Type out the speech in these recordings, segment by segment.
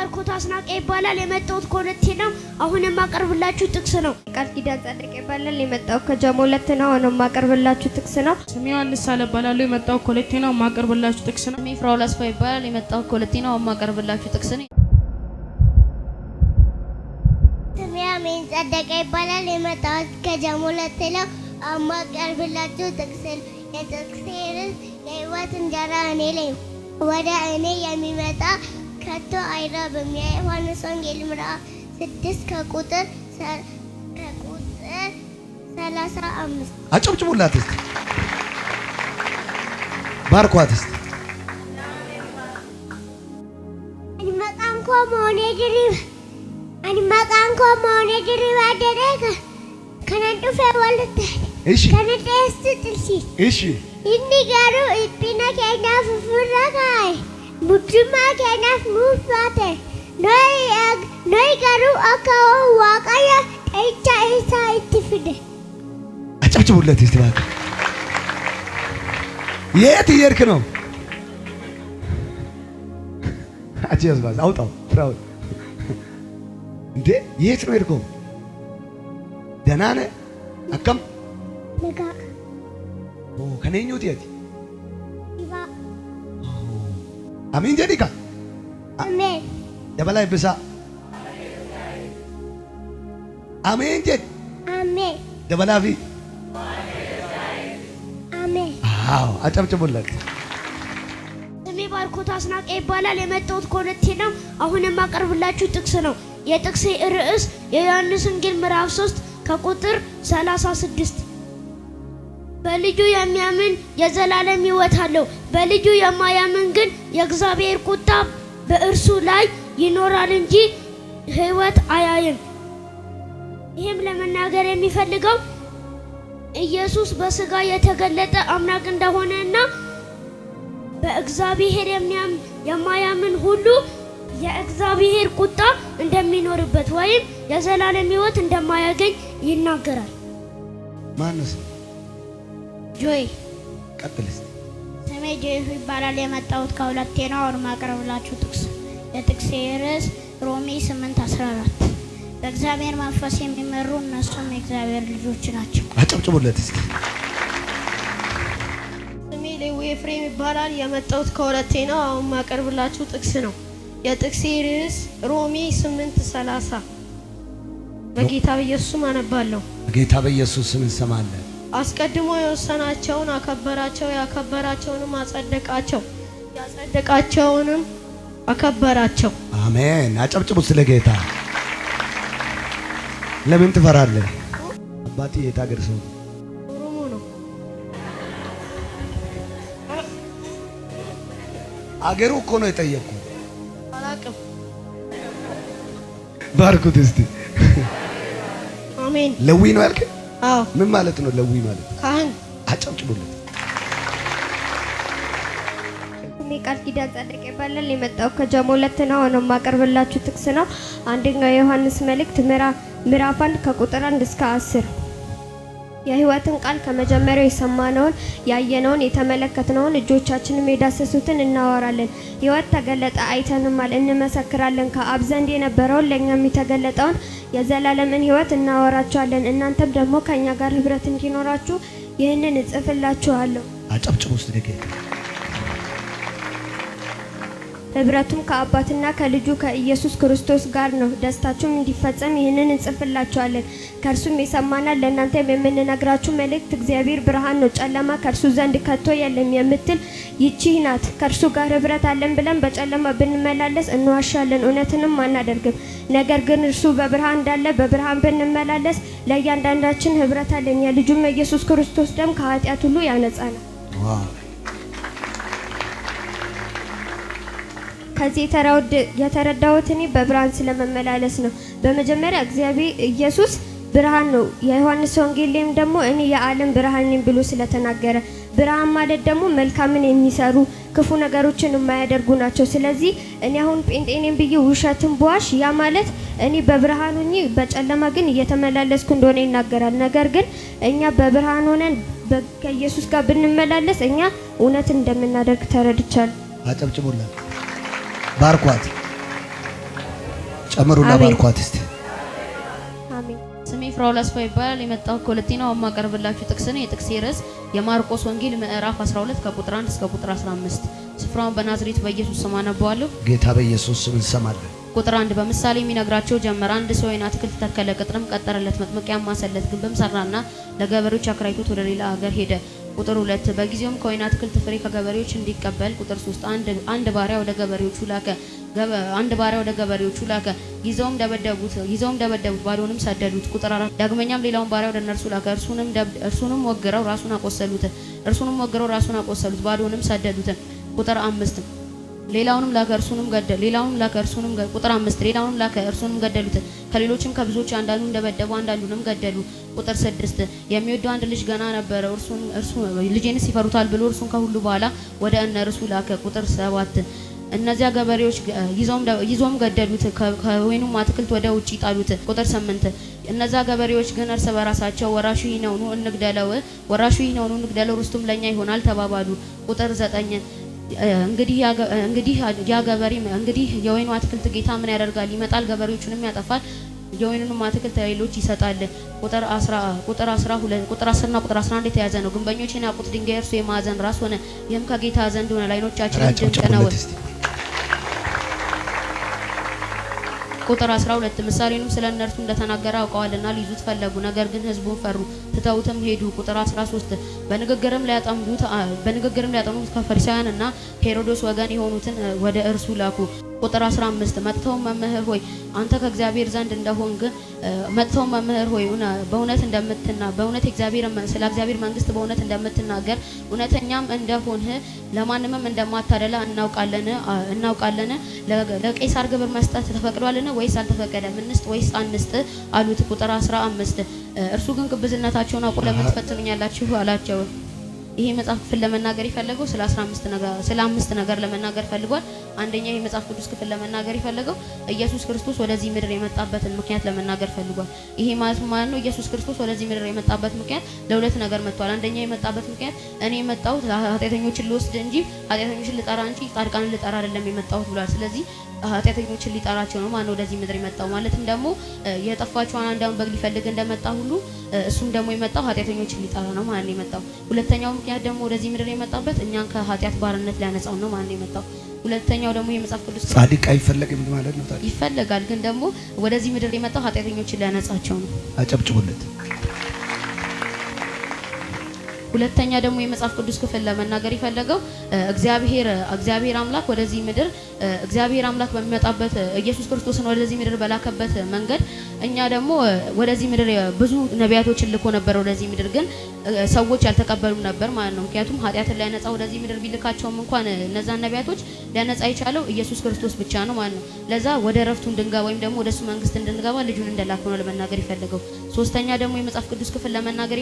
ባርኮት አስናቀ ይባላል። የመጣሁት ከሁለቴ ነው። አሁን የማቀርብላችሁ ጥቅስ ነው። ቃል ኪዳን ጸደቀ ይባላል። የመጣው ከጀሞ ሁለት ነው። አሁን የማቀርብላችሁ ጥቅስ ነው። ስሜ ዮሐንስ ሳለ እባላለሁ። የመጣው ከሁለቴ ነው። የማቀርብላችሁ ጥቅስ ነው። ስሜ ፍራውል አስፋ ይባላል። የመጣው ከሁለቴ ነው። የማቀርብላችሁ ጥቅስ ነው። ስሜ አሜን ጸደቀ ይባላል። የመጣሁት ከጀሞ ሁለት ነው። የማቀርብላችሁ ጥቅስ ነው። የጥቅሴ ርዕስ የሕይወት እንጀራ እኔ ነኝ፣ ወደ እኔ የሚመጣ ከቶ አይራብም። የዮሐንስ ወንጌል ምዕራፍ 6 ከቁጥር 35። አጨብጭቡላት እስቲ፣ ባርኳት እስቲ። Ani maqaan koo Moonee Diriba. Ani maqaan koo Moonee Diribaa jedhee kanan dhufe walitti kana dheessu xilsiis. Inni garuu dhiphina keenyaaf ofirra kaa'e. Muddummaa keenyaaf nuuf baate. Nuyi garuu akka Waaqayyo dha'icha isaa itti fide. አጨብጭቡለት እስቲ እባክህ። የት እየሄድክ ነው? አቺ ያዝባዝ አውጣው ፍራውን። እንዴ የት ነው የሄድከው? ደህና ነህ? Akkam Nagaa. ኦ kan eenyuuti ati? Ibaa. Amiin jedhi ka. Ameen. Dabalaa eebbisaa. Amiin jedhi. Ameen. Dabalaa fi Ameen. አዎ አጨብጭቡለት። ስሜ ባርኮት አስናቀ ይባላል። የመጣሁት ከሁለቴ ነው። አሁን የማቀርብላችሁ ጥቅስ ነው። የጥቅሴ ርዕስ የዮሐንስ ወንጌል ምዕራፍ 3 ከቁጥር 36። በልጁ የሚያምን የዘላለም ሕይወት አለው። በልጁ የማያምን ግን የእግዚአብሔር ቁጣ በእርሱ ላይ ይኖራል እንጂ ሕይወት አያይም። ይህም ለመናገር የሚፈልገው ኢየሱስ በስጋ የተገለጠ አምላክ እንደሆነና በእግዚአብሔር የማያምን ሁሉ የእግዚአብሔር ቁጣ እንደሚኖርበት ወይም የዘላለም ሕይወት እንደማያገኝ ይናገራል። ማነው? ጆይ። ቀጥል እስቲ። ስሜ ጆይ ይባላል። የመጣሁት ከሁለቴ ነው። አሁን ማቀርብላችሁ ጥቅስ፣ የጥቅሴ ርዕስ ሮሜ 8:14፣ በእግዚአብሔር መንፈስ የሚመሩ እነሱም የእግዚአብሔር ልጆች ናቸው። አጨብጭቡለት እስቲ። ስሜ ሌዊ ኤፍሬም ይባላል። የመጣሁት ከሁለቴ ነው። አሁን ማቀርብላችሁ ጥቅስ ነው። የጥቅሴ ርዕስ ሮሜ 8:30። በጌታ በኢየሱስ ስም አነባለሁ። በጌታ በኢየሱስ ስም እንሰማለን። አስቀድሞ የወሰናቸውን አከበራቸው፣ ያከበራቸውንም አጸደቃቸው፣ ያጸደቃቸውንም አከበራቸው። አሜን። አጨብጭቡ ስለ ጌታ። ለምን ትፈራለህ? አባቴ የት ሀገር ሰው ነው? ኦሮሞ ነው። አገሩ እኮ ነው የጠየቅኩ። አላቅም። ባርኩት እስቲ። አሜን። ለዊ ነው ያልክ? አዎ። ምን ማለት ነው ለዊ ማለት? ካህን። አጨብጭቡለት። ስሜ ቃል ኪዳን ጸደቀ ይባላል። የመጣው ከጀሞ ሁለት ነው። አሁን የማቀርብላችሁ ጥቅስ ነው። አንደኛው የዮሐንስ መልእክት ምዕራፍ 1 ከቁጥር 1 እስከ 10። የሕይወትን ቃል ከመጀመሪያው የሰማነውን፣ ያየነውን፣ የተመለከትነውን፣ እጆቻችንም የዳሰሱትን እናወራለን። ሕይወት ተገለጠ፣ አይተንማል፣ እንመሰክራለን። ከአብ ዘንድ የነበረውን ለእኛም የተገለጠውን የዘላለምን ሕይወት እናወራችኋለን። እናንተም ደግሞ ከእኛ ጋር ኅብረት እንዲኖራችሁ ይህንን እጽፍላችኋለሁ። አጨብጭቡ እስቲ ለጌታ። ኅብረቱም ከአባትና ከልጁ ከኢየሱስ ክርስቶስ ጋር ነው። ደስታችሁም እንዲፈጸም ይህንን እንጽፍላችኋለን። ከእርሱም የሰማናት ለእናንተም የምንነግራችሁ መልእክት እግዚአብሔር ብርሃን ነው፣ ጨለማ ከእርሱ ዘንድ ከቶ የለም የምትል ይቺ ናት። ከእርሱ ጋር ኅብረት አለን ብለን በጨለማ ብንመላለስ እንዋሻለን፣ እውነትንም አናደርግም። ነገር ግን እርሱ በብርሃን እንዳለ በብርሃን ብንመላለስ ለእያንዳንዳችን ኅብረት አለን። የልጁም የኢየሱስ ክርስቶስ ደም ከኃጢአት ሁሉ ያነጻናል። Wow! ከዚህ የተረዳሁት እኔ በብርሃን ስለመመላለስ ነው። በመጀመሪያ እግዚአብሔር ኢየሱስ ብርሃን ነው። የዮሐንስ ወንጌል ላይም ደግሞ እኔ የዓለም ብርሃን ነኝ ብሎ ስለተናገረ፣ ብርሃን ማለት ደግሞ መልካምን የሚሰሩ፣ ክፉ ነገሮችን የማያደርጉ ናቸው። ስለዚህ እኔ አሁን ጴንጤ ነኝ ብዬ ውሸትን ብዋሽ ያ ማለት እኔ በብርሃን ሆኜ በጨለማ ግን እየተመላለስኩ እንደሆነ ይናገራል። ነገር ግን እኛ በብርሃን ሆነን ከኢየሱስ ጋር ብንመላለስ እኛ እውነትን እንደምናደርግ ተረድቻለሁ። አጨብጭቡላት። ባርኳት። ጨምሩና አሜን። ባርኳት እስቲ። አሜን። ስሜ ፍራውል አስፋ ይባላል። የመጣው ከሁለቴ ነው። የማቀርብላችሁ ጥቅስ ነው። የጥቅሴ ርዕስ የማርቆስ ወንጌል ምዕራፍ 12 ከቁጥር 1 እስከ ቁጥር 15። ስፍራውን በናዝሬቱ በኢየሱስ ስም አነበዋለሁ። ጌታ በኢየሱስ ስም እንሰማለን። ቁጥር 1 በምሳሌ የሚነግራቸው ጀመረ። አንድ ሰው ወይን አትክልት ተከለ፣ ቅጥርም ቀጠረለት፣ መጥመቂያም ማሰለት፣ ግንብም ሰራና ለገበሬዎች አከራይቶት ወደ ሌላ ሀገር ሄደ። ቁጥር 2 በጊዜውም ከወይን አትክልት ፍሬ ከገበሬዎች እንዲቀበል። ቁጥር 3 አንድ ባሪያ ወደ ገበሬዎቹ ላከ። አንድ ባሪያ ወደ ገበሬዎቹ ላከ። ይዘውም ደበደቡት፣ ባዶንም ሰደዱት። ቁጥር 4 ዳግመኛም ሌላውን ባሪያ ወደ እነርሱ ላከ። እርሱንም ወግረው ራሱን አቆሰሉት። እርሱንም ወግረው ራሱን አቆሰሉት፣ ባዶንም ሰደዱት። ቁጥር 5 ሌላውንም ላከ፣ እርሱንም ገደሉ። ሌላውንም ላከ፣ እርሱንም ቁጥር 5 ሌላውንም ላከ፣ እርሱንም ገደሉት። ከሌሎችም ከብዙዎች አንዳንዱን ደበደቡ፣ አንዳንዱንም ገደሉ። ቁጥር 6 የሚወደው አንድ ልጅ ገና ነበረ፣ እርሱን እርሱ ልጄንስ ይፈሩታል ብሎ እርሱን ከሁሉ በኋላ ወደ እነርሱ ላከ። ቁጥር 7 እነዚያ ገበሬዎች ይዘውም ገደሉት፣ ከወይኑም አትክልት ወደ ውጭ ጣሉት። ቁጥር 8 እነዚያ ገበሬዎች ግን እርስ በራሳቸው ወራሹ ይህ ነው፣ ኑ እንግደለው፣ ወራሹ ይህ ነው፣ ኑ እንግደለው፣ ርስቱም ለኛ ይሆናል ተባባሉ። ቁጥር 9 እንግዲህ ያ ገበሬ እንግዲህ የወይኑ አትክልት ጌታ ምን ያደርጋል? ይመጣል፣ ገበሬዎቹንም ያጠፋል፣ የወይኑንም አትክልት ለሌሎች ይሰጣል። ቁጥር 10፣ ቁጥር 12፣ ቁጥር 10 እና ቁጥር 11 የተያዘ ነው። ግንበኞች የናቁት ድንጋይ እርሱ የማዕዘን ራስ ሆነ። ይህም ከጌታ ዘንድ ሆነ፣ ለዓይኖቻችን ድንቅ ነው። አጨብጭቡለት እስቲ። ቁጥር 12 ምሳሌንም ስለ እነርሱ እንደተናገረ አውቀዋልና ሊይዙት ፈለጉ፣ ነገር ግን ሕዝቡን ፈሩ፣ ትተውትም ሄዱ። ቁጥር 13 በንግግርም ሊያጠምዱት ከፈሪሳውያን እና ከሄሮድስ ወገን የሆኑትን ወደ እርሱ ላኩ። ቁጥር 15 መጥተው መምህር ሆይ አንተ ከእግዚአብሔር ዘንድ እንደሆንክ መጥተው መምህር ሆይ በእውነት እንደምትና በእውነት እግዚአብሔር ስለ እግዚአብሔር መንግስት በእውነት እንደምትናገር እውነተኛም እንደሆንህ ለማንምም እንደማታደላ እናውቃለን። ለቄሳር ግብር መስጠት ተፈቅዷልን ወይስ አልተፈቀደም? እንስጥ ወይስ አንስጥ አሉት። ቁጥር 15 እርሱ ግን ግብዝነታቸውን አውቆ ለምን ትፈትኑኛላችሁ አላቸው። ይሄ መጽሐፍ ክፍል ለመናገር የፈለገው ስለ 15 ነገር፣ ስለ አምስት ነገር ለመናገር ፈልጓል። አንደኛ ይሄ መጽሐፍ ቅዱስ ክፍል ለመናገር የፈለገው ኢየሱስ ክርስቶስ ወደዚህ ምድር የመጣበትን ምክንያት ለመናገር ፈልጓል። ይሄ ማለት ምን ማለት ነው? ኢየሱስ ክርስቶስ ወደዚህ ምድር የመጣበት ምክንያት ለሁለት ነገር መጥቷል። አንደኛ የመጣበት ምክንያት እኔ የመጣሁት ኃጢአተኞችን ልወስድ እንጂ፣ ኃጢአተኞችን ልጠራ እንጂ ጻድቃንን ልጠራ አይደለም የመጣሁት ብሏል። ስለዚህ ኃጢአተኞችን ሊጠራቸው ነው ማለት ነው ወደዚህ ምድር የመጣው። ማለትም ደግሞ የጠፋችውን አንዷን በግ ሊፈልግ እንደመጣ ሁሉ እሱም ደግሞ የመጣው ኃጢአተኞችን ሊጠራ ነው ማለት ነው የመጣው። ሁለተኛው ምክንያት ደግሞ ወደዚህ ምድር የመጣበት እኛን ከኃጢአት ባርነት ሊያነጻው ነው ማለት ነው የመጣው። ሁለተኛው ደግሞ የመጽሐፍ ቅዱስ ጻድቅ አይፈለግም ማለት ነው ታዲያ? ይፈለጋል፣ ግን ደግሞ ወደዚህ ምድር የመጣው ኃጢአተኞችን ሊያነጻቸው ነው። አጨብጭቡለት። ሁለተኛ ደግሞ የመጽሐፍ ቅዱስ ክፍል ለመናገር የፈለገው እግዚአብሔር አምላክ ወደዚህ ምድር እግዚአብሔር አምላክ በሚመጣበት፣ ኢየሱስ ክርስቶስን ወደዚህ ምድር በላከበት መንገድ እኛ ደግሞ ወደዚህ ምድር ብዙ ነቢያቶችን ልኮ ነበር። ወደዚህ ምድር ግን ሰዎች ያልተቀበሉም ነበር ማለት ነው። ምክንያቱም ኃጢአትን ሊያነጻ ወደዚህ ምድር ቢልካቸውም እንኳን እነዛን ነቢያቶች ሊያነጻ የቻለው ኢየሱስ ክርስቶስ ብቻ ነው ማለት ነው። ለዛ ወደ እረፍቱ እንድንገባ ወይም ደግሞ ወደ እሱ መንግስት እንድንገባ ልጁን እንደላከው ነው ለመናገር የፈለገው። ሶስተኛ ደግሞ የመጽሐፍ ክፍል ለመናገር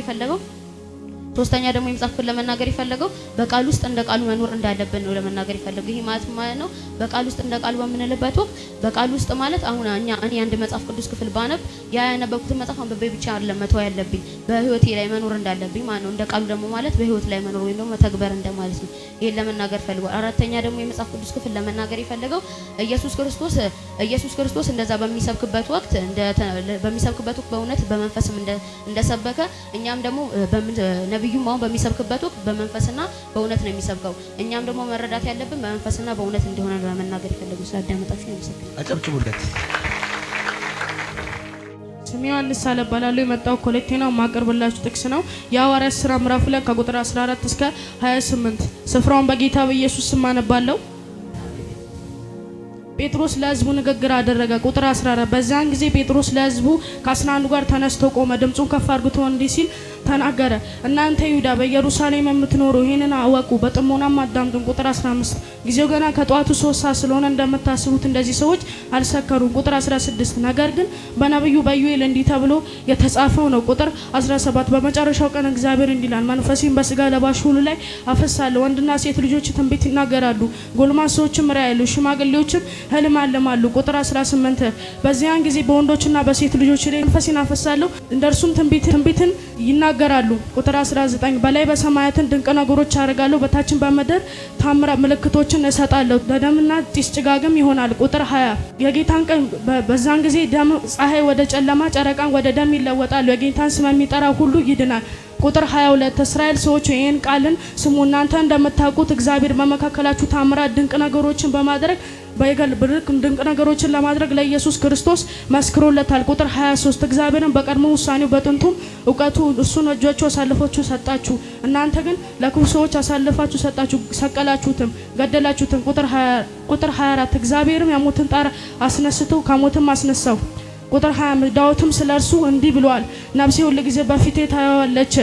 የፈለገው በቃል ውስጥ እንደ ቃሉ መኖር እንዳለብን ነው ለመናገር የፈለገው። ይሄ ማለት ምን ማለት ነው? በቃል ውስጥ እንደ ቃሉ በምንልበት ወቅት በቃል ውስጥ ማለት አሁን እኔ አንድ መጽሐፍ ቅዱስ ክፍል ባነብ ያ ያነበብኩትን መጽሐፍ አንብቤ ብቻ አይደለም መተው ያለብኝ፣ በህይወቴ ላይ መኖር እንዳለብኝ ማለት ነው። እንደ ቃሉ ደግሞ ማለት በህይወት ላይ መኖር ወይም ደግሞ መተግበር እንደማለት ነው። ይሄን ለመናገር ፈልጓል። አራተኛ ደግሞ የመጽሐፍ ቅዱስ ክፍል ለመናገር የፈለገው ኢየሱስ ክርስቶስ እንደዛ በሚሰብክበት ወቅት በእውነት በመንፈስም እንደሰበከ እኛም ደግሞ ነብዩም አሁን በሚሰብክበት ወቅት በመንፈስና በእውነት ነው የሚሰብከው። እኛም ደግሞ መረዳት ያለብን በመንፈስና በእውነት እንደሆነ ነው ለመናገር የፈለገው። ስላዳመጣችሁ አመሰግናለሁ። አጨብጭቡለት። ስሜ ዮሐንስ ሳለ እባላለሁ። የመጣው ኮሌቴ ነው። የማቀርብላችሁ ጥቅስ ነው። የሐዋርያት ሥራ ምዕራፍ 2 ከቁጥር 14 እስከ 28። ስፍራውን በጌታ በኢየሱስ ስም አነባለሁ። ጴጥሮስ ለሕዝቡ ንግግር አደረገ። ቁጥር 14 በዚያን ጊዜ ጴጥሮስ ለሕዝቡ ከ11ዱ ጋር ተነስቶ ቆመ። ድምፁን ከፍ አድርጎ እንዲህ ሲል ተናገረ። እናንተ ይሁዳ፣ በኢየሩሳሌም የምትኖሩ ይህንን እወቁ፣ በጥሞናም አዳምጡን። ቁጥር 15 ጊዜው ገና ከጠዋቱ 3 ሰዓት ስለሆነ እንደምታስቡት እንደዚህ ሰዎች አልሰከሩም። ቁጥር 16 ነገር ግን በነቢዩ በኢዩኤል እንዲህ ተብሎ የተጻፈው ነው። ቁጥር 17 በመጨረሻው ቀን እግዚአብሔር እንዲህ ይላል፣ መንፈሴን በስጋ ለባሽ ሁሉ ላይ አፈሳለሁ። ወንድና ሴት ልጆች ትንቢት ይናገራሉ፣ ጎልማሶችም ራእይ ያያሉ፣ ሽማግሌዎችም ህልም አልማሉ። ቁጥር 18 በዚያን ጊዜ በወንዶችና በሴት ልጆች ላይ መንፈሴን አፈሳለሁ፣ እንደርሱም ትንቢትን ይናገራሉ። ቁጥር 19 በላይ በሰማያትን ድንቅ ነገሮች አደርጋለሁ፣ በታችን በምድር ታምራ ምልክቶችን እሰጣለሁ፣ በደምና ጢስ ጭጋግም ይሆናል። ቁጥር 20 የጌታን ቀን በዛን ጊዜ ደም ፀሐይ ወደ ጨለማ ጨረቃን ወደ ደም ይለወጣሉ። የጌታን ስም የሚጠራ ሁሉ ይድናል። ቁጥር 22 እስራኤል ሰዎች ይህን ቃልን ስሙ፣ እናንተ እንደምታውቁት እግዚአብሔር በመካከላችሁ ታምራት ድንቅ ነገሮችን በማድረግ ድንቅ ነገሮችን ለማድረግ ለኢየሱስ ክርስቶስ መስክሮለታል። ቁጥር 23 እግዚአብሔርን በቀድሞ ውሳኔው በጥንቱም እውቀቱ እርሱን እጆቹ አሳልፋችሁ ሰጣችሁ፣ እናንተ ግን ለክፉ ሰዎች አሳልፋችሁ ሰጣችሁ፣ ሰቀላችሁትም፣ ገደላችሁትም። ቁጥር 24 እግዚአብሔርም የሞትን ጣር አስነስቶ ከሞትም አስነሳው። ቁጥር 25 ዳዊትም ስለ እርሱ እንዲህ ብሏል፣ ነፍሴ ሁል ጊዜ በፊቴ ታየዋለች፣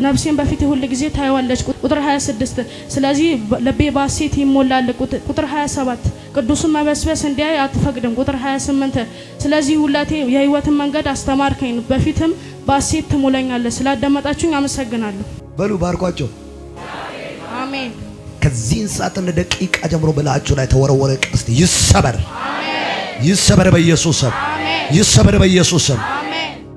ነፍሴን በፊቴ ሁል ጊዜ ታየዋለች። ቁጥር 26 ስለዚህ ልቤ በሐሴት ይሞላል። ቁጥር 27 ቅዱሱን መበስበስ እንዲያይ አትፈቅድም። ቁጥር 28 ስለዚህ ሁላቴ የሕይወትን መንገድ አስተማርከኝ፣ በፊትም በሐሴት ትሞላኛለህ። ስላዳመጣችሁኝ አመሰግናለሁ። በሉ ባርኳቸው። አሜን። ከዚህን ሰዓት እንደ ደቂቃ ጀምሮ በላችሁ ላይ ተወረወረ ቀስት ይሰበር፣ ይሰበር በኢየሱስ ስም፣ ይሰበር በኢየሱስ ስም።